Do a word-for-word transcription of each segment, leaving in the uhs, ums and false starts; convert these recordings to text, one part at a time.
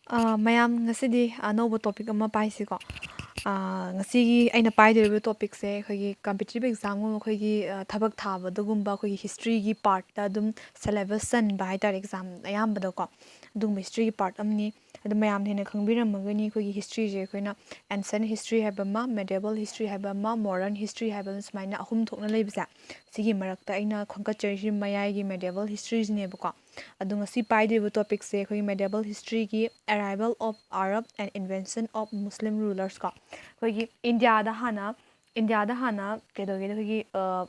ꯑ, ꯃꯌꯥꯝ, ꯉꯁꯤꯗꯤ ꯑꯅꯧꯕ topic ꯑꯃ ꯄꯥꯏꯁꯤꯀꯣ꯫ ꯑ, ꯉꯁꯤꯒꯤ ꯑꯩꯅ ꯄꯥꯏꯗꯣꯔꯤꯕ topicꯁꯦ ꯑꯩꯈꯣꯏꯒꯤ competitive examꯒꯨꯝꯕ, ꯑꯩꯈꯣꯏꯒꯤ, ꯑ, ꯊꯕꯛ ꯊꯥꯕꯗꯒꯨꯝꯕ ꯑꯩꯈꯣꯏꯒꯤ historyꯒꯤ partꯇ ꯑꯗꯨꯝ syllabus ꯆꯟꯕ ꯍꯥꯏꯇꯥꯔꯦ, exam ꯑꯌꯥꯝꯕꯗꯀꯣ꯫ ꯑꯗꯨꯒꯨꯝꯕ historyꯒꯤ part ꯑꯃꯅꯤ꯫ ꯑꯗꯨ ꯃꯌꯥꯝꯅ ꯍꯦꯟꯅ ꯈꯪꯕꯤꯔꯝꯃꯒꯅꯤ, ꯑꯩꯈꯣꯏꯒꯤ historyꯁꯦ ꯑꯩꯈꯣꯏꯅ ancient history ꯍꯥꯏꯕ ꯑꯃ, medieval history ꯍꯥꯏꯕ ꯑꯃ, modern history ꯍꯥꯏꯕ ꯑꯃ, ꯁꯨꯃꯥꯏꯅ ꯑꯍꯨꯝ ꯊꯣꯛꯅ ꯂꯩꯕꯁꯦ꯫ ꯁꯤꯒꯤ ꯃꯔꯛꯇ ꯑꯩꯅ ꯈꯟꯒꯠꯆꯔꯤꯁꯤ ꯃꯌꯥꯏꯒꯤ medieval historyꯁꯤꯅꯦꯕꯀꯣ꯫ ꯑꯗꯣ ꯉꯁꯤ ꯄꯥꯏꯗꯣꯔꯤꯕ topicꯁꯦ ꯑꯩꯈꯣꯏꯒꯤ medieval historyꯒꯤ arrival of Arab and invention of Muslim rulers ꯀꯣ꯫ ꯑꯩꯈꯣꯏꯒꯤ ꯏꯟꯗꯤꯌꯥꯗ ꯍꯥꯟꯅ, ꯏꯟꯗꯤꯌꯥꯗ ꯍꯥꯟꯅ ꯀꯩꯗꯧꯒꯦꯗ, ꯑꯩꯈꯣꯏꯒꯤ, ꯑ,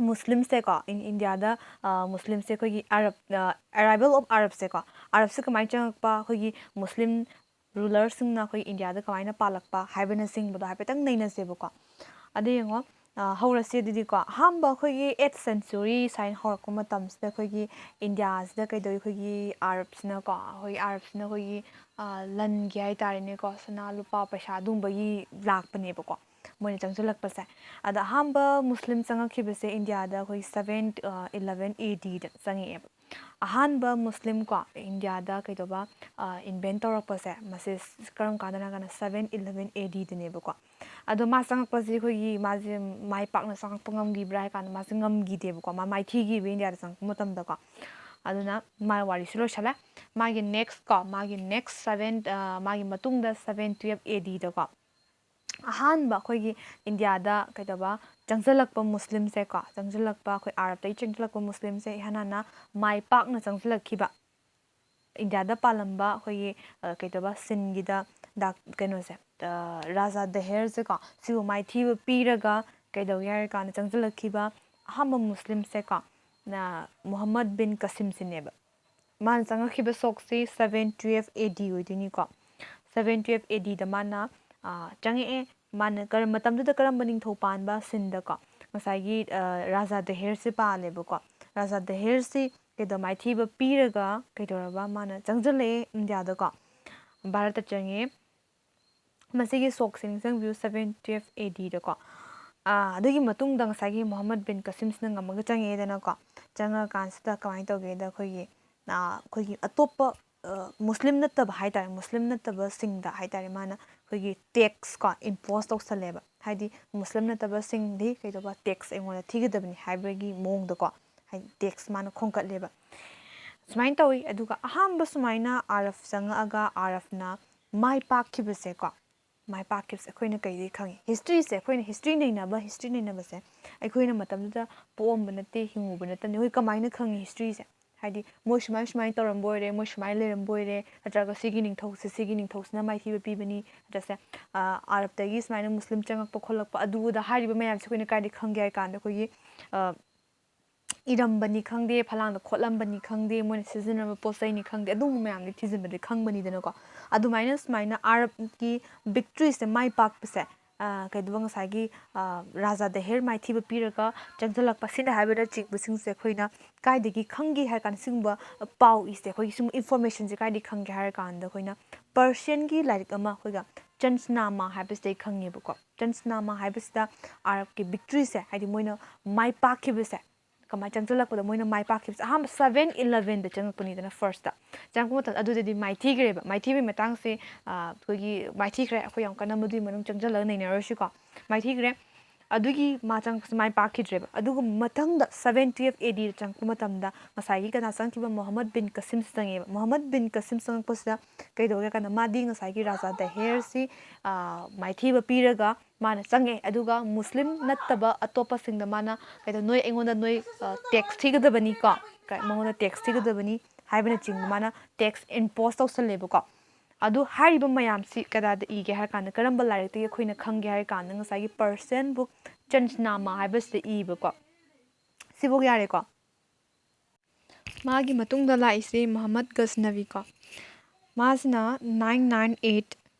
ꯃꯨꯁꯂꯤꯝꯁꯦꯀꯣ, ꯏꯟ-, ꯏꯟꯗꯤꯌꯥꯗ, ꯑ, ꯃꯨꯁꯂꯤꯝꯁꯦ ꯑꯩꯈꯣꯏꯒꯤ ꯑꯔꯕ, ꯑ, arrival of Arabꯁꯦꯀꯣ, ꯑꯔꯕꯁꯦ ꯀꯃꯥꯏꯅ ꯆꯪꯉꯛꯄ, ꯑꯩꯈꯣꯏꯒꯤ ꯃꯨꯁꯂꯤꯝ rulerꯁꯤꯡꯅ ꯑꯩꯈꯣꯏ ꯏꯟꯗꯤꯌꯥꯗ ꯀꯃꯥꯏꯅ ꯄꯥꯜꯂꯛꯄ ꯍꯥꯏꯕꯅꯆꯤꯡꯕꯗꯣ ꯍꯥꯏꯐꯦꯠꯇꯪ ꯅꯩꯅꯁꯦꯕꯀꯣ꯫ ꯑꯗꯨ ꯌꯦꯡꯉꯣ, ꯑ, ꯍꯧꯔꯁꯤ ꯑꯗꯨꯗꯤꯀꯣ꯫ ꯑꯍꯥꯟꯕ ꯑꯩꯈꯣꯏꯒꯤ eighth century ꯁꯨꯃꯥꯏꯅ ꯍꯧꯔꯛꯄ ꯃꯇꯝꯁꯤꯗ ꯑꯩꯈꯣꯏꯒꯤ ꯏꯟꯗꯤꯌꯥꯁꯤꯗ ꯀꯩꯗꯧꯏ, ꯑꯩꯈꯣꯏꯒꯤ ꯑꯔꯕꯁꯤꯅꯀꯣ, ꯑꯩꯈꯣꯏꯒꯤ ꯑꯔꯕꯁꯤꯅ ꯑꯩꯈꯣꯏꯒꯤ, ꯑ, ꯂꯟꯒꯤ ꯍꯥꯏꯇꯥꯔꯦꯅꯦꯀꯣ, ꯁꯅꯥ ꯂꯨꯄꯥ ꯄꯩꯁꯥ ꯑꯗꯨꯒꯨꯝꯕꯒꯤ ꯂꯥꯛꯄꯅꯦꯕꯀꯣ, ꯃꯣꯏꯅ ꯆꯪꯁꯤꯜꯂꯛꯄꯁꯦ꯫ ꯑꯗ ꯑꯍꯥꯟꯕ ꯃꯨꯁꯂꯤꯝ ꯆꯪꯉꯛꯈꯤꯕꯁꯦ ꯏꯟꯗꯤꯌꯥꯗ ꯑꯩꯈꯣꯏ seven, ꯑ, eleven ADꯗ ꯆꯪꯉꯛꯑꯦꯕ꯫ ꯑꯍꯥꯟꯕ ꯃꯨꯁꯂꯤꯝ ꯀꯣ ꯏꯟꯗꯤꯌꯥꯗ ꯀꯩꯗꯧꯕ, ꯑ, invent ꯇꯧꯔꯛꯄꯁꯦ, ꯃꯁꯤ ꯀꯔꯝ ꯀꯥꯟꯗꯅ ꯍꯥꯏꯔꯀꯥꯟꯗ seven eleven ADꯗꯅꯦꯕꯀꯣ꯫ ꯑꯗꯣ ꯃꯥ ꯆꯪꯉꯛꯄꯁꯦ ꯑꯩꯈꯣꯏꯒꯤ, ꯃꯥꯁꯦ ꯃꯥꯏ ꯄꯥꯛꯅ ꯆꯪꯉꯛꯄ ꯉꯝꯈꯤꯕ꯭ꯔꯥ ꯍꯥꯏ ꯀꯥꯟꯗ, ꯃꯥꯁꯦ ꯉꯝꯈꯤꯗꯦꯕꯀꯣ, ꯃꯥ ꯃꯥꯏꯊꯤꯈꯤꯕ ꯏꯟꯗꯤꯌꯥꯗ ꯆꯪꯉꯛꯄ ꯃꯇꯝꯗꯀꯣ꯫ ꯑꯗꯨꯅ ꯃꯥ ꯋꯥꯔꯤꯁꯨ ꯂꯣꯏꯁꯜꯂꯦ꯫ ꯃꯥꯒꯤ next ꯀꯣ, ꯃꯥꯒꯤ next seven, ꯑ, ꯃꯥꯒꯤ ꯃꯇꯨꯡꯗ seven twelve ADꯗꯀꯣ, ꯑꯍꯥꯟꯕ ꯑꯩꯈꯣꯏꯒꯤ ꯏꯟꯗꯤꯌꯥꯗ ꯀꯩꯗꯧꯕ ꯆꯪꯁꯤꯜꯂꯛꯄ ꯃꯨꯁꯂꯤꯝꯁꯦꯀꯣ, ꯆꯪꯁꯤꯜꯂꯛꯄ ꯑꯩꯈꯣꯏ ꯑꯔꯕꯇꯒꯤ ꯆꯪꯁꯤꯜꯂꯛꯄ ꯃꯨꯁꯂꯤꯝꯁꯦ ꯏꯍꯥꯟ ꯍꯥꯟꯅ ꯃꯥꯏ ꯄꯥꯛꯅ ꯆꯪꯁꯤꯜꯂꯛꯈꯤꯕ, ꯏꯟꯗꯤꯌꯥꯗ ꯄꯥꯜꯂꯝꯕ ꯑꯩꯈꯣꯏꯒꯤ, ꯑ, ꯀꯩꯗꯧꯕ ꯁꯤꯟꯒꯤꯗ ꯗꯥꯛ-, ꯀꯩꯅꯣꯁꯦ, ꯑ, ꯔꯥꯖꯥ ꯗꯍꯦꯔꯁꯦꯀꯣ, ꯁꯤꯕꯨ ꯃꯥꯏꯊꯤꯕ ꯄꯤꯔꯒ ꯀꯩꯗꯧꯒꯦ ꯍꯥꯏꯔ ꯀꯥꯟꯗ ꯆꯪꯁꯤꯜꯂꯛꯈꯤꯕ ꯑꯍꯥꯟꯕ ꯃꯨꯁꯂꯤꯝꯁꯦꯀꯣ, ꯅ, ꯃꯨꯍꯝꯃꯗ ꯕꯤꯟ ꯀꯁꯤꯝꯁꯤꯅꯦꯕ꯫ ꯃꯥꯅ ꯆꯪꯉꯛꯈꯤꯕ ꯁꯣꯛꯁꯤ seven twelve AD ꯑꯣꯏꯗꯣꯏꯅꯤꯀꯣ꯫ Seven twelve ADꯗ ꯃꯥꯅ, ꯑ, ꯆꯪꯉꯛꯑꯦ꯫ ꯃꯥꯅ ꯀꯔꯝ-, ꯃꯇꯝꯗꯨꯗ ꯀꯔꯝꯕ ꯅꯤꯡꯊꯧ ꯄꯥꯟꯕ ꯁꯤꯟꯗꯀꯣ, ꯉꯁꯥꯏꯒꯤ, ꯑ, ꯔꯥꯖꯥ ꯗꯍꯦꯔꯁꯦ ꯄꯥꯜꯂꯦꯕꯀꯣ꯫ ꯔꯥꯖꯥ ꯗꯍꯦꯔꯁꯤ ꯀꯩꯗꯧ ꯃꯥꯏꯊꯤꯕ ꯄꯤꯔꯒ ꯀꯩꯗꯧꯔꯕ, ꯃꯥꯅ ꯆꯪꯁꯤꯜꯂꯛꯑꯦ ꯏꯟꯗꯤꯌꯥꯗꯀꯣ, ꯚꯥꯔꯠꯇ ꯆꯪꯉꯦ꯫ ꯃꯁꯤꯒꯤ ꯁꯣꯛꯁꯦ ꯅꯤꯡꯁꯤꯡꯕꯤꯌꯨ, seven twelve ADꯗꯀꯣ꯫ ꯑꯥ, ꯑꯗꯨꯒꯤ ꯃꯇꯨꯡꯗ ꯉꯁꯥꯏꯒꯤ ꯃꯨꯍꯝꯃꯗ ꯕꯤꯟ ꯀꯁꯤꯝꯁꯤꯅ ꯉꯝꯃꯒ ꯆꯪꯉꯛꯑꯦꯗꯅꯀꯣ꯫ ꯆꯪꯉꯛꯑꯀꯥꯟꯁꯤꯗ ꯀꯃꯥꯏꯅ ꯇꯧꯒꯦꯗ, ꯑꯩꯈꯣꯏꯒꯤ, ꯑꯥ, ꯑꯩꯈꯣꯏꯒꯤ ꯑꯇꯣꯞꯄ, ꯃꯨꯁꯂꯤꯝ ꯅꯠꯇꯕ ꯍꯥꯏ ꯇꯥꯔꯦ, ꯃꯨꯁꯂꯤꯝ ꯅꯠꯇꯕꯁꯤꯡꯗ ꯍꯥꯏ ꯇꯥꯔꯦ, ꯃꯥꯅ ꯑꯩꯈꯣꯏꯒꯤ ꯇꯦꯛꯁ ꯀꯣ ꯏꯝꯄꯣꯁ ꯇꯧꯁꯜꯂꯦꯕ꯫ ꯍꯥꯏꯗꯤ ꯃꯨꯁꯂꯤꯝ ꯅꯠꯇꯕꯁꯤꯡꯗꯤ ꯀꯩꯗꯧꯕ, ꯇꯦꯛꯁ ꯑꯩꯉꯣꯟꯗ ꯊꯤꯒꯗꯕꯅꯤ ꯍꯥꯏꯕꯒꯤ ꯃꯑꯣꯡꯗꯀꯣ, ꯍꯥꯏꯗꯤ ꯇꯦꯛꯁ ꯃꯥꯅ ꯈꯣꯝꯀꯠꯂꯦꯕ꯫ ꯁꯨꯃꯥꯏꯅ ꯇꯧꯋꯤ꯫ ꯑꯗꯨꯒ ꯑꯍꯥꯟꯕ ꯁꯨꯃꯥꯏꯅ ꯑꯥꯔꯐ ꯆꯪꯉꯛꯑꯒ ꯑꯥꯔꯐꯅ ꯃꯥꯏ ꯄꯥꯛꯈꯤꯕꯁꯦꯀꯣ, ꯃꯥꯏ ꯄꯥꯛꯈꯤꯕꯁꯦ ꯑꯩꯈꯣꯏꯅ ꯀꯩꯗꯒꯤ ꯈꯪꯉꯤ? ꯍꯤꯁꯇ꯭ꯔꯤꯁꯦ, ꯑꯩꯈꯣꯏꯅ ꯍꯤꯁꯇ꯭ꯔꯤ ꯅꯩꯅꯕ, ꯍꯤꯁꯇ꯭ꯔꯤ ꯅꯩꯅꯕꯁꯦ ꯑꯩꯈꯣꯏꯅ ꯃꯇꯝꯗꯨꯗ ꯄꯣꯛꯑꯝꯕ ꯅꯠꯇꯦ, ꯍꯤꯡꯉꯨꯕ ꯅꯠꯇꯕꯅꯤ꯫ ꯑꯩꯈꯣꯏ ꯀꯃꯥꯏꯅ ꯈꯪꯉꯤ ꯍꯤꯁꯇ꯭ꯔꯤꯁꯦ? ꯍꯥꯏꯗꯤ ꯃꯣꯏ ꯁꯨꯃꯥꯏ ꯁꯨꯃꯥꯏꯅ ꯇꯧꯔꯝꯕ ꯑꯣꯏꯔꯦ, ꯃꯣꯏ ꯁꯨꯃꯥꯏꯅ ꯂꯩꯔꯝꯕ ꯑꯣꯏꯔꯦ, ꯅꯠꯇ꯭ꯔꯒ ꯁꯤꯒꯤ ꯅꯤꯡꯊꯧꯁꯦ, ꯁꯤꯒꯤ ꯅꯤꯡꯊꯧꯁꯤꯅ ꯃꯥꯏꯊꯤꯕ ꯄꯤꯕꯅꯤ, ꯅꯠꯇ꯭ꯔꯁꯦ, ꯑꯥ, ꯑꯥꯔꯕꯇꯒꯤ ꯁꯨꯃꯥꯏꯅ ꯃꯨꯁꯂꯤꯝ ꯆꯪꯉꯛꯄ ꯈꯣꯠꯂꯛꯄ, ꯑꯗꯨ ꯑꯗꯥ ꯍꯥꯏꯔꯤꯕ ꯃꯌꯥꯝꯁꯦ ꯑꯩꯈꯣꯏꯅ ꯀꯥꯏꯗꯒꯤ ꯈꯪꯒꯦ ꯍꯥꯏ ꯀꯥꯟꯗ, ꯑꯩꯈꯣꯏꯒꯤ, ꯑꯥ, ꯏꯔꯝꯕꯅꯤ ꯈꯪꯗꯦ, ꯐꯂꯥꯡꯗ ꯈꯣꯠꯂꯝꯕꯅꯤ ꯈꯪꯗꯦ, ꯃꯣꯏꯅ ꯁꯤꯖꯤꯟꯅꯔꯝꯕ ꯄꯣꯠ ꯆꯩꯅꯤ ꯈꯪꯗꯦ, ꯑꯗꯨꯒꯨꯝꯕ ꯃꯌꯥꯝꯗꯤ ꯊꯤꯖꯤꯟꯕꯗꯤ ꯈꯪꯕꯅꯤꯗꯅꯀꯣ꯫ ꯑꯗꯨꯃꯥꯏꯅ ꯁꯨꯃꯥꯏꯅ ꯑꯥꯔꯕꯀꯤ ꯕꯤꯛꯇ꯭ꯔꯤꯁꯦ, ꯃꯥꯏ ꯄꯥꯛꯄꯁꯦ, ꯑꯥ, ꯀꯩꯗꯧꯕ, ꯉꯁꯥꯏꯒꯤ, ꯑꯥ, ꯔꯥꯖꯥ ꯗꯍꯦꯔ ꯃꯥꯏꯊꯤꯕ ꯄꯤꯔꯒ ꯆꯪꯁꯤꯜꯂꯛꯄ, ꯁꯤꯗ ꯍꯥꯏꯕꯅꯆꯤꯡꯕꯁꯤꯡꯁꯦ ꯑꯩꯈꯣꯏꯅ ꯀꯥꯏꯗꯒꯤ ꯈꯪꯒꯦ ꯍꯥꯏ ꯀꯥꯟꯗ, ꯁꯤꯒꯨꯝꯕ, ꯑ, ꯄꯥꯎ ꯏꯁꯦ, ꯑꯩꯈꯣꯏꯒꯤ ꯁꯤꯒꯨꯝꯕ ꯏꯟꯐꯣꯔꯃꯦꯁꯟꯁꯦ ꯀꯥꯏꯗꯒꯤ ꯈꯪꯒꯦ ꯍꯥꯏꯔ ꯀꯥꯟꯗ, ꯑꯩꯈꯣꯏꯅ ꯄꯔꯁꯤꯌꯟꯒꯤ ꯂꯥꯏꯔꯤꯛ ꯑꯃ ꯑꯩꯈꯣꯏꯒ ꯆꯟꯁꯅꯥꯃꯥ ꯍꯥꯏꯕꯁꯤꯗꯩ ꯈꯪꯉꯦꯕꯀꯣ꯫ ꯆꯟꯁꯅꯥꯃꯥ ꯍꯥꯏꯕꯁꯤꯗ ꯑꯥꯔꯕꯀꯤ ꯕꯤꯛꯇ꯭ꯔꯤꯁꯦ, ꯍꯥꯏꯗꯤ ꯃꯣꯏꯅ ꯃꯥꯏ ꯄꯥꯛꯈꯤꯕꯁꯦ, ꯀꯃꯥꯏꯅ ꯆꯪꯁꯤꯜꯂꯛꯄꯗ ꯃꯣꯏꯅ ꯃꯥꯏ ꯄꯥꯛꯈꯤꯕꯁꯦ? ꯑꯍꯥꯟꯕ ꯁꯕꯦꯟ ꯏꯂꯚꯦꯟꯗ ꯆꯪꯉꯛꯄꯅꯤꯗꯅ, ꯐꯥꯔꯁꯇ ꯆꯪꯉꯛꯄ ꯃꯇꯝꯗ, ꯑꯗꯨꯗꯗꯤ ꯃꯥꯏꯊꯤꯈ꯭ꯔꯦꯕ꯫ ꯃꯥꯏꯊꯤꯕꯒꯤ ꯃꯇꯥꯡꯁꯦ, ꯑ, ꯑꯩꯈꯣꯏꯒꯤ ꯃꯥꯏꯊꯤꯈ꯭ꯔꯦ, ꯑꯩꯈꯣꯏ ꯌꯥꯝ ꯀꯟꯅ ꯃꯗꯨꯒꯤ ꯃꯅꯨꯡ ꯆꯪꯁꯤꯜꯂꯒ ꯅꯩꯅꯔꯣꯏꯁꯤꯀꯣ꯫ ꯃꯥꯏꯊꯤꯈ꯭ꯔꯦ꯫ ꯑꯗꯨꯒꯤ ꯃꯥ ꯆꯪꯉꯛꯄꯁꯦ ꯃꯥꯏ ꯄꯥꯛꯈꯤꯗ꯭ꯔꯦꯕ꯫ ꯑꯗꯨꯒ ꯃꯊꯪꯗ ꯁꯕꯦꯟ ꯇꯨꯌꯦꯜꯐ ꯑꯦ ꯗꯤꯗ ꯆꯪꯉꯛꯄ ꯃꯇꯝꯗ ꯉꯁꯥꯏꯒꯤ ꯀꯅꯥ ꯆꯪꯉꯛꯈꯤꯕ? ꯃꯣꯍꯝꯃꯗ ꯕꯤꯟ ꯀꯁꯤꯝꯁ ꯆꯪꯉꯦꯕ꯫ ꯃꯣꯍꯝꯃꯗ ꯕꯤꯟ ꯀꯁꯤꯝ ꯆꯪꯉꯛꯄꯁꯤꯗ ꯀꯩꯗꯧꯒꯦ ꯍꯥꯏ ꯀꯥꯟꯗ, ꯃꯥꯗꯤ ꯉꯁꯥꯏꯒꯤ ꯔꯥꯖꯥ ꯗꯍꯦꯔꯁꯤ, ꯑ, ꯃꯥꯏꯊꯤꯕ ꯄꯤꯔꯒ ꯃꯥꯅ ꯆꯪꯉꯦ꯫ ꯑꯗꯨꯒ ꯃꯨꯁꯂꯤꯝ ꯅꯠꯇꯕ ꯑꯇꯣꯞꯄꯁꯤꯡꯗ ꯃꯥꯅ ꯀꯩꯗꯧ-, "ꯅꯣꯏ ꯑꯩꯉꯣꯟꯗ ꯅꯣꯏ, ꯑ, ꯇꯦꯛꯁ ꯊꯤꯒꯗꯕꯅꯤꯀꯣ", ꯀ-, ꯃꯉꯣꯟꯗ ꯇꯦꯛꯁ ꯊꯤꯒꯗꯕꯅꯤ ꯍꯥꯏꯕꯅꯆꯤꯡꯕ ꯃꯥꯅ ꯇꯦꯛꯁ ꯏꯝꯄꯣꯁ ꯇꯧꯁꯜꯂꯦꯕꯀꯣ꯫ ꯑꯗꯨ ꯍꯥꯏꯔꯤꯕ ꯃꯌꯥꯝꯁꯤ ꯀꯗꯥꯏꯗ ꯏꯒꯦ ꯍꯥꯏꯔ ꯀꯥꯟꯗ, ꯀꯔꯝꯕ ꯂꯥꯏꯔꯤꯛꯇꯒꯤ ꯑꯩꯈꯣꯏꯅ ꯈꯪꯒꯦ ꯍꯥꯏꯔ ꯀꯥꯟꯗ, ꯉꯁꯥꯏꯒꯤ ꯄꯔꯁꯤꯌꯟ ꯕꯨꯛ ꯆꯟꯁꯅꯥꯃꯥ ꯍꯥꯏꯕꯁꯤꯗ ꯏꯕꯀꯣ꯫ ꯁꯤꯐꯧ ꯌꯥꯔꯦꯀꯣ꯫ ꯃꯥꯒꯤ ꯃꯇꯨꯡꯗ ꯂꯥꯛꯏꯁꯦ ꯃꯨꯍꯝꯃꯗ ꯒꯖꯅꯕꯤ ꯀꯣ꯫ ꯃꯥꯁꯤꯅ nine nine eight,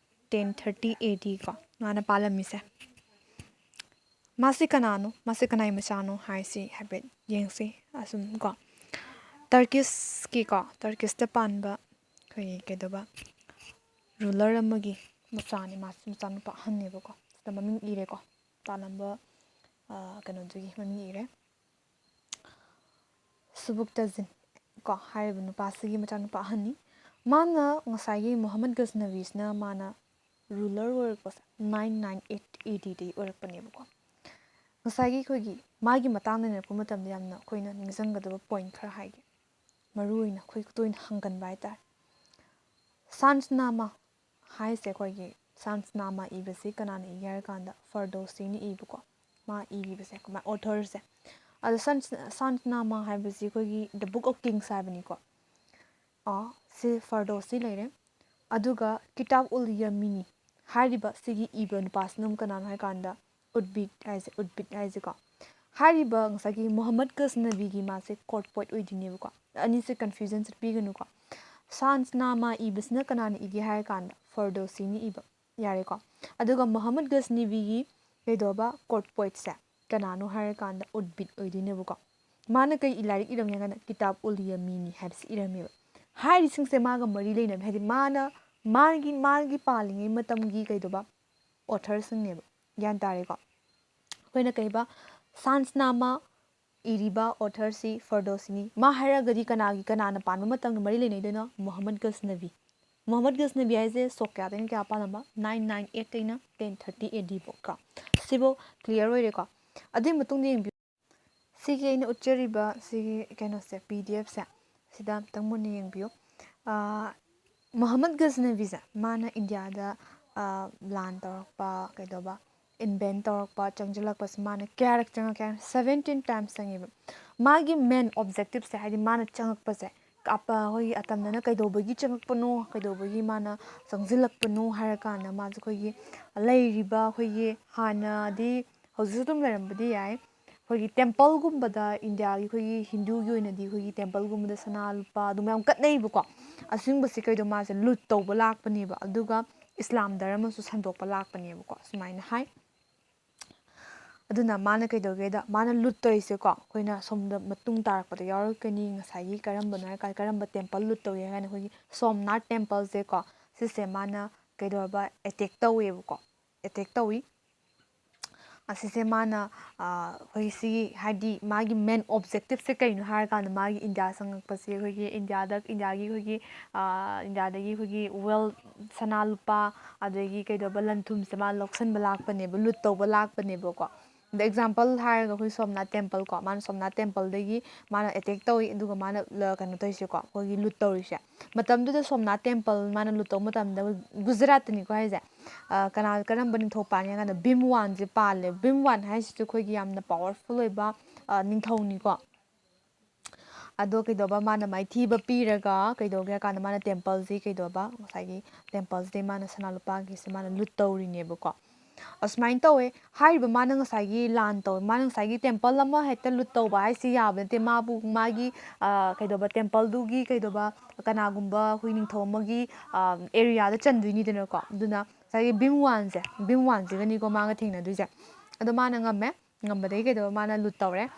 ten thirty A D ꯀꯣ, ꯃꯥꯅ ꯄꯥꯜꯂꯝꯃꯤꯁꯦ꯫ ꯃꯥꯁꯤ ꯀꯅꯥꯅꯣ? ꯃꯥꯁꯤ ꯀꯅꯥꯏ ꯃꯆꯥꯅꯣ ꯍꯥꯏꯁꯤ ꯍꯥꯏꯐꯦꯠ ꯌꯦꯡꯁꯤ꯫ ꯑꯁꯨꯝ ꯀꯣ, ꯇꯔꯀꯤꯁꯀꯤ ꯀꯣ, ꯇꯔꯀꯤꯁꯇ ꯄꯥꯟꯕ ꯑꯩꯈꯣꯏꯒꯤ ꯀꯩꯗꯧꯕ, ꯔꯨꯂꯔ ꯑꯃꯒꯤ ꯃꯆꯥꯅꯤ꯫ ꯃꯥꯁꯤ ꯃꯆꯥꯅꯨꯄꯥ ꯑꯍꯟꯅꯦꯕꯀꯣ꯫ ꯁꯤꯗ ꯃꯃꯤꯡ ꯏꯔꯦꯀꯣ, ꯄꯥꯜꯂꯝꯕ, ꯑ, ꯀꯩꯅꯣꯗꯨꯒꯤ ꯃꯃꯤꯡ ꯏꯔꯦ꯫ ꯁꯨꯕꯨꯛꯇꯖꯤꯟ ꯀꯣ ꯍꯥꯏꯔꯤꯕ ꯅꯨꯄꯥꯁꯤꯒꯤ ꯃꯆꯥꯅꯨꯄꯥ ꯑꯍꯟꯅꯤ꯫ ꯃꯥꯅ ꯉꯁꯥꯏꯒꯤ ꯃꯨꯍꯝꯃꯗ ꯒꯖꯅꯕꯤꯁꯤꯅ ꯃꯥꯅ ꯔꯨꯂꯔ ꯑꯣꯏꯔꯛꯄꯁꯦ ꯅꯥꯏꯟ ꯅꯥꯏꯟ ꯑꯩꯠ ꯑꯦ ꯗꯤꯗꯒꯤ ꯑꯣꯏꯔꯛꯄꯅꯦꯕꯀꯣ꯫ ꯉꯁꯥꯏꯒꯤ ꯑꯩꯈꯣꯏꯒꯤ ꯃꯥꯒꯤ ꯃꯇꯥꯡꯗ ꯅꯩꯅꯔꯛꯄ ꯃꯇꯝꯗ ꯌꯥꯝꯅ ꯑꯩꯈꯣꯏꯅ ꯅꯤꯡꯁꯤꯡꯒꯗꯕ ꯄꯣꯏꯟ ꯈꯔ ꯍꯥꯏꯒꯦ꯫ ꯃꯔꯨ ꯑꯣꯏꯅ ꯑꯩꯈꯣꯏ ꯇꯣꯏꯅ ꯍꯪꯒꯟꯕ ꯍꯥꯏꯇꯥꯔꯦ꯫ ꯁꯥꯟꯁꯅꯥꯃꯥ ꯍꯥꯏꯁꯦ ꯑꯩꯈꯣꯏꯒꯤ ꯁꯥꯟꯁꯅꯥꯃꯥ ꯏꯕꯁꯤ ꯀꯅꯥꯅ ꯏꯒꯦ ꯍꯥꯏꯔ ꯀꯥꯟꯗ ꯐꯔꯗꯣꯁꯤꯅ ꯏꯕꯀꯣ꯫ ꯃꯥ ꯏꯔꯤꯕꯁꯦ ꯀꯃꯥꯏ ꯑꯣꯊꯔꯁꯦ꯫ ꯑꯗꯣ ꯁꯥꯟꯁ ꯁꯥꯟꯁꯅꯥꯃꯥ ꯍꯥꯏꯕꯁꯤ ꯑꯩꯈꯣꯏꯒꯤ The Book of Kings ꯍꯥꯏꯕꯅꯤꯀꯣ꯫ ꯑꯥ, ꯁꯤ ꯐꯔꯗꯣꯁꯤ ꯂꯩꯔꯦ꯫ ꯑꯗꯨꯒ ꯀꯤꯇꯥꯕ ꯎꯜ ꯌꯃꯤꯅꯤ ꯍꯥꯏꯔꯤꯕ ꯁꯤꯒꯤ ꯏꯕ ꯅꯨꯄꯥꯁꯤꯅ ꯑꯃꯨꯛ ꯀꯅꯥꯅꯣ ꯍꯥꯏ ꯀꯥꯟꯗ ꯎꯠꯕꯤꯠ ꯍꯥꯏꯁꯦ, ꯎꯠꯕꯤꯠ ꯍꯥꯏꯁꯦꯀꯣ꯫ ꯍꯥꯏꯔꯤꯕ ꯉꯁꯥꯏꯒꯤ ꯃꯨꯍꯝꯃꯗ ꯒꯖꯅꯕꯤꯒꯤ ꯃꯥꯁꯦ ꯀꯣꯔꯠ ꯄꯣꯏꯠ ꯑꯣꯏꯗꯣꯏꯅꯦꯕꯀꯣ꯫ ꯑꯅꯤꯁꯦ ꯀꯟꯐ꯭ꯌꯨꯖꯟ ꯆꯠꯄꯤꯒꯅꯨꯀꯣ꯫ ꯁꯥꯟꯁꯅꯥꯃꯥ ꯏꯕꯁꯤꯅ ꯀꯅꯥꯅ ꯏꯒꯦ ꯍꯥꯏꯔ ꯀꯥꯟꯗ ꯐꯔꯗꯣꯁꯤꯅ ꯏꯕ꯫ ꯌꯥꯔꯦꯀꯣ꯫ ꯑꯗꯨꯒ ꯃꯨꯍꯝꯃꯗ ꯒꯖꯅꯕꯤꯒꯤ ꯀꯩꯗꯧꯕ ꯀꯣꯔꯠ ꯄꯣꯏꯠꯁꯦ ꯀꯅꯥꯅꯣ ꯍꯥꯏꯔ ꯀꯥꯟꯗ ꯎꯠꯕꯤꯠ ꯑꯣꯏꯗꯣꯏꯅꯦꯕꯀꯣ꯫ ꯃꯥꯅ ꯀꯩ ꯂꯥꯏꯔꯤꯛ ꯏꯔꯝꯒꯦ ꯍꯥꯏ ꯀꯥꯟꯗ ꯀꯤꯇꯥꯕ ꯎꯜ ꯌꯃꯤꯅꯤ ꯍꯥꯏꯕꯁꯤ ꯏꯔꯝꯃꯦꯕ꯫ ꯍꯥꯏꯔꯤꯁꯤꯡꯁꯦ ꯃꯥꯒ ꯃꯔꯤ ꯂꯩꯅꯕ ꯍꯥꯏꯗꯤ ꯃꯥꯅ ꯃꯥꯒꯤ ꯃꯥꯒꯤ ꯄꯥꯜꯂꯤꯉꯩ ꯃꯇꯝꯒꯤ ꯀꯩꯗꯧꯕ ꯑꯣꯊꯔꯁꯤꯡꯅꯦꯕ꯫ ꯒ꯭ꯌꯥꯟ ꯇꯥꯔꯦꯀꯣ꯫ ꯑꯩꯈꯣꯏꯅ ꯀꯩꯕ ꯁꯥꯟꯁꯅꯥꯃꯥ ꯏꯔꯤꯕ ꯑꯣꯊꯔꯁꯤ ꯐꯔꯗꯣꯁꯤꯅꯤ꯫ ꯃꯥ ꯍꯥꯏꯔꯒꯗꯤ ꯀꯅꯥꯒꯤ ꯀꯅꯥꯅ ꯄꯥꯟꯕ ꯃꯇꯝꯒ ꯃꯔꯤ ꯂꯩꯅꯩꯗꯣꯏꯅꯣ? ꯃꯨꯍꯝꯃꯗ ꯒꯖꯅꯕꯤ꯫ ꯃꯨꯍꯝꯃꯗ ꯒꯖꯅꯕꯤ ꯍꯥꯏꯁꯦ ꯁꯣꯛ ꯀꯌꯥꯗꯩꯅ ꯀꯌꯥ ꯄꯥꯜꯂꯝꯕ? Nine nine ꯑꯩꯠꯇꯩꯅ ten thirty A ꯗꯤ ꯐꯥꯎ ꯀꯣ꯫ ꯁꯤꯐꯧ ꯀ꯭ꯂꯤꯌꯥꯔ ꯑꯣꯏꯔꯦꯀꯣ꯫ ꯑꯗꯨꯒꯤ ꯃꯇꯨꯡꯗ ꯌꯦꯡꯕꯤꯌꯨ꯫ ꯁꯤꯒꯤ ꯑꯩꯅ ꯎꯠꯆꯔꯤꯕ ꯁꯤꯒꯤ ꯀꯩꯅꯣꯁꯦ, ꯄꯤ ꯗꯤ ꯑꯦꯐꯁꯦ, ꯁꯤꯗ ꯑꯝꯇꯪ ꯃꯨꯟꯅ ꯌꯦꯡꯕꯤꯌꯨ꯫ ꯑꯥ, ꯃꯨꯍꯝꯃꯗ ꯒꯖꯅꯕꯤꯁꯦ ꯃꯥꯅ ꯏꯟꯗꯤꯌꯥꯗ, ꯑꯥ, ꯂꯥꯟ ꯇꯧꯔꯛꯄ, ꯀꯩꯗꯧꯕ, ꯏꯟꯚꯦꯟ ꯇꯧꯔꯛꯄ, ꯆꯪꯁꯤꯜꯂꯛꯄꯁꯦ ꯃꯥꯅ ꯀꯌꯥꯔꯛ ꯆꯪꯉꯛꯀꯦ ꯍꯥꯏ? ꯁꯕꯦꯟꯇꯤꯟ ꯇꯥꯏꯝꯁ ꯆꯪꯉꯦꯕ꯫ ꯃꯥꯒꯤ ꯃꯦꯟ ꯑꯣꯕꯖꯦꯛꯇꯤꯞꯁꯦ, ꯍꯥꯏꯗꯤ ꯃꯥꯅ ꯆꯪꯉꯛꯄꯁꯦ, ꯑꯄ-, ꯑꯩꯈꯣꯏꯒꯤ ꯑꯇꯝꯅꯅ ꯀꯩꯗꯧꯕꯒꯤ ꯆꯪꯉꯛꯄꯅꯣ, ꯀꯩꯗꯧꯕꯒꯤ ꯃꯥꯅ ꯆꯪꯁꯤꯜꯂꯛꯄꯅꯣ ꯍꯥꯏꯔꯀꯥꯟꯗ ꯃꯥꯁꯦ ꯑꯩꯈꯣꯏꯒꯤ ꯂꯩꯔꯤꯕ ꯑꯩꯈꯣꯏꯒꯤ ꯍꯥꯟꯅꯗꯤ, ꯍꯧꯖꯤꯛꯁꯨ ꯑꯗꯨꯝ ꯂꯩꯔꯝꯕꯗꯤ ꯌꯥꯏ, ꯑꯩꯈꯣꯏꯒꯤ ꯇꯦꯝꯄꯜꯒꯨꯝꯕꯗ, ꯏꯟꯗꯤꯌꯥꯒꯤ ꯑꯩꯈꯣꯏꯒꯤ ꯍꯤꯟꯗꯨꯒꯤ ꯑꯣꯏꯅꯗꯤ ꯑꯩꯈꯣꯏꯒꯤ ꯇꯦꯝꯄꯜꯒꯨꯝꯕꯗ ꯁꯅꯥ ꯂꯨꯄꯥ ꯑꯗꯨꯝ ꯌꯥꯝ ꯀꯠꯅꯩꯕꯀꯣ꯫ ꯑꯁꯤꯒꯨꯝꯕꯁꯦ ꯀꯩꯗꯣ ꯃꯥꯁꯦ ꯂꯨꯠ ꯇꯧꯕ ꯂꯥꯛꯄꯅꯦꯕ, ꯑꯗꯨꯒ ꯏꯁꯂꯥꯝ ꯙꯔꯃꯁꯨ ꯁꯟꯗꯣꯛꯄ ꯂꯥꯛꯄꯅꯦꯕꯀꯣ, ꯁꯨꯃꯥꯏꯅ ꯍꯥꯏ꯫ ꯑꯗꯨꯅ ꯃꯥꯅ ꯀꯩꯗꯧꯒꯦꯗ, ꯃꯥꯅ ꯂꯨꯠ ꯇꯧꯔꯤꯁꯦꯀꯣ, ꯑꯩꯈꯣꯏꯅ ꯁꯣꯝꯗ ꯃꯇꯨꯡ ꯇꯥꯔꯛꯄꯗ ꯌꯥꯎꯔꯛꯀꯅꯤ꯫ ꯉꯁꯥꯏꯒꯤ ꯀꯔꯝꯕꯅꯣ ꯍꯥꯏ ꯀꯥꯟꯗ, ꯀꯔꯝꯕ ꯇꯦꯝꯄꯜ ꯂꯨꯠ ꯇꯧꯏ ꯍꯥꯏ ꯀꯥꯟꯗ, ꯑꯩꯈꯣꯏꯒꯤ ꯁꯣꯝꯅꯥꯊ ꯇꯦꯝꯄꯜꯁꯦꯀꯣ, ꯁꯤꯁꯦ ꯃꯥꯅ ꯀꯩꯗꯧꯔꯕ, ꯑꯦꯇꯦꯛ ꯇꯧꯋꯦꯕꯀꯣ, ꯑꯦꯇꯦꯛ ꯇꯧꯏ꯫ ꯑꯁꯤꯁꯦ ꯃꯥꯅ ꯑꯩꯈꯣꯏ ꯁꯤꯒꯤ ꯍꯥꯏꯗꯤ ꯃꯥꯒꯤ ꯃꯦꯟ ꯑꯣꯕꯖꯦꯛꯇꯤꯞꯁꯦ ꯀꯩꯅꯣ ꯍꯥꯏꯔꯀꯥꯟꯗ ꯃꯥꯒꯤ ꯏꯟꯗꯤꯌꯥ ꯆꯪꯉꯛꯄꯁꯦ ꯑꯩꯈꯣꯏꯒꯤ ꯏꯟꯗꯤꯌꯥꯗ ꯏꯟꯗꯤꯌꯥꯒꯤ ꯑꯩꯈꯣꯏꯒꯤ ꯏꯟꯗꯤꯌꯥꯗꯒꯤ ꯑꯩꯈꯣꯏꯒꯤ ꯋꯦꯜ ꯁꯅꯥ ꯂꯨꯄꯥ ꯑꯗꯒꯤ ꯀꯩꯗꯧꯕ ꯂꯟ ꯊꯨꯝꯁꯦ ꯃꯥ ꯂꯧꯁꯟꯕ ꯂꯥꯛꯄꯅꯦꯕ, ꯂꯨꯠ ꯇꯧꯕ ꯂꯥꯛꯄꯅꯦꯕꯀꯣ꯫ ꯑꯗ ꯑꯦꯛꯖꯥꯝꯄꯜ ꯍꯥꯏꯔꯒ ꯑꯩꯈꯣꯏ ꯁꯣꯝꯅꯥꯊ ꯇꯦꯝꯄꯜ ꯀꯣ, ꯃꯥꯅ ꯁꯣꯝꯅꯥꯊ ꯇꯦꯝꯄꯜꯗꯒꯤ ꯃꯥꯅ ꯑꯦꯇꯦꯛ ꯇꯧꯏ, ꯑꯗꯨꯒ ꯃꯥꯅ ꯀꯩꯅꯣ ꯇꯧꯔꯤꯁꯦꯀꯣ, ꯑꯩꯈꯣꯏꯒꯤ ꯂꯨꯠ ꯇꯧꯔꯤꯁꯦ꯫ ꯃꯇꯝꯗꯨꯗ ꯁꯣꯝꯅꯥꯊ ꯇꯦꯝꯄꯜ ꯃꯥꯅ ꯂꯨꯠ ꯇꯧꯕ ꯃꯇꯝꯗ ꯒꯨꯖꯔꯥꯠꯇꯅꯤꯀꯣ ꯍꯥꯏꯁꯦ꯫ ꯀꯅꯥ, ꯀꯔꯝꯕ ꯅꯤꯡꯊꯧ ꯄꯥꯟꯒꯦ ꯍꯥꯏ ꯀꯥꯟꯗ ꯚꯤꯝꯋꯥꯟꯁꯦ ꯄꯥꯜꯂꯦ꯫ ꯚꯤꯝꯋꯥꯟ ꯍꯥꯏꯁꯤꯁꯨ ꯑꯩꯈꯣꯏꯒꯤ ꯌꯥꯝꯅ ꯄꯋꯥꯔꯐꯨꯜ ꯑꯣꯏꯕ ꯅꯤꯡꯊꯧꯅꯤꯀꯣ꯫ ꯑꯗꯣ ꯀꯩꯗꯧꯕ, ꯃꯥꯅ ꯃꯥꯏꯊꯤꯕ ꯄꯤꯔꯒ ꯀꯩꯗꯧꯒꯦ ꯍꯥꯏ ꯀꯥꯟꯗ ꯃꯥꯅ ꯇꯦꯝꯄꯜꯁꯤ ꯀꯩꯗꯧꯕ, ꯉꯁꯥꯏꯒꯤ ꯇꯦꯝꯄꯜꯁꯤꯗꯩ ꯃꯥꯅ ꯁꯅꯥ ꯂꯨꯄꯥꯒꯤꯁꯦ ꯃꯥꯅ ꯂꯨꯠ ꯇꯧꯔꯤꯅꯦꯕꯀꯣ꯫ ꯑꯁꯨꯃꯥꯏꯅ ꯇꯧꯋꯦ꯫ ꯍꯥꯏꯔꯤꯕ ꯃꯥꯅ ꯉꯁꯥꯏꯒꯤ ꯂꯥꯟ ꯇꯧꯋꯦ, ꯃꯥꯅ ꯉꯁꯥꯏꯒꯤ ꯇꯦꯝꯄꯜ ꯑꯃ ꯍꯦꯛꯇ ꯂꯨꯠ ꯇꯧꯕ ꯍꯥꯏꯁꯤ ꯌꯥꯕ ꯅꯠꯇꯦ꯫ ꯃꯥꯕꯨ ꯃꯥꯒꯤ ꯀꯩꯗꯧꯕ, ꯇꯦꯝꯄꯜꯗꯨꯒꯤ ꯀꯩꯗꯧꯕ, ꯀꯅꯥꯒꯨꯝꯕ ꯑꯩꯈꯣꯏ ꯅꯤꯡꯊꯧ ꯑꯃꯒꯤ ꯑꯦꯔꯤꯌꯥꯗ ꯆꯟꯗꯣꯏꯅꯤꯗꯅꯀꯣ꯫ ꯑꯗꯨꯅ ꯉꯁꯥꯏꯒꯤ ꯚꯤꯝꯋꯥꯟꯁꯦ, ꯚꯤꯝꯋꯥꯟꯁꯤꯒꯅꯤꯀꯣ ꯃꯥꯒ ꯊꯦꯡꯅꯗꯣꯏꯁꯦ꯫ ꯑꯗꯣ ꯃꯥꯅ ꯉꯝꯃꯦ꯫ ꯉꯝꯕꯗꯒꯤ ꯀꯩꯗꯧꯕ, ꯃꯥꯅ ꯂꯨꯠ ꯇꯧꯔꯦ꯫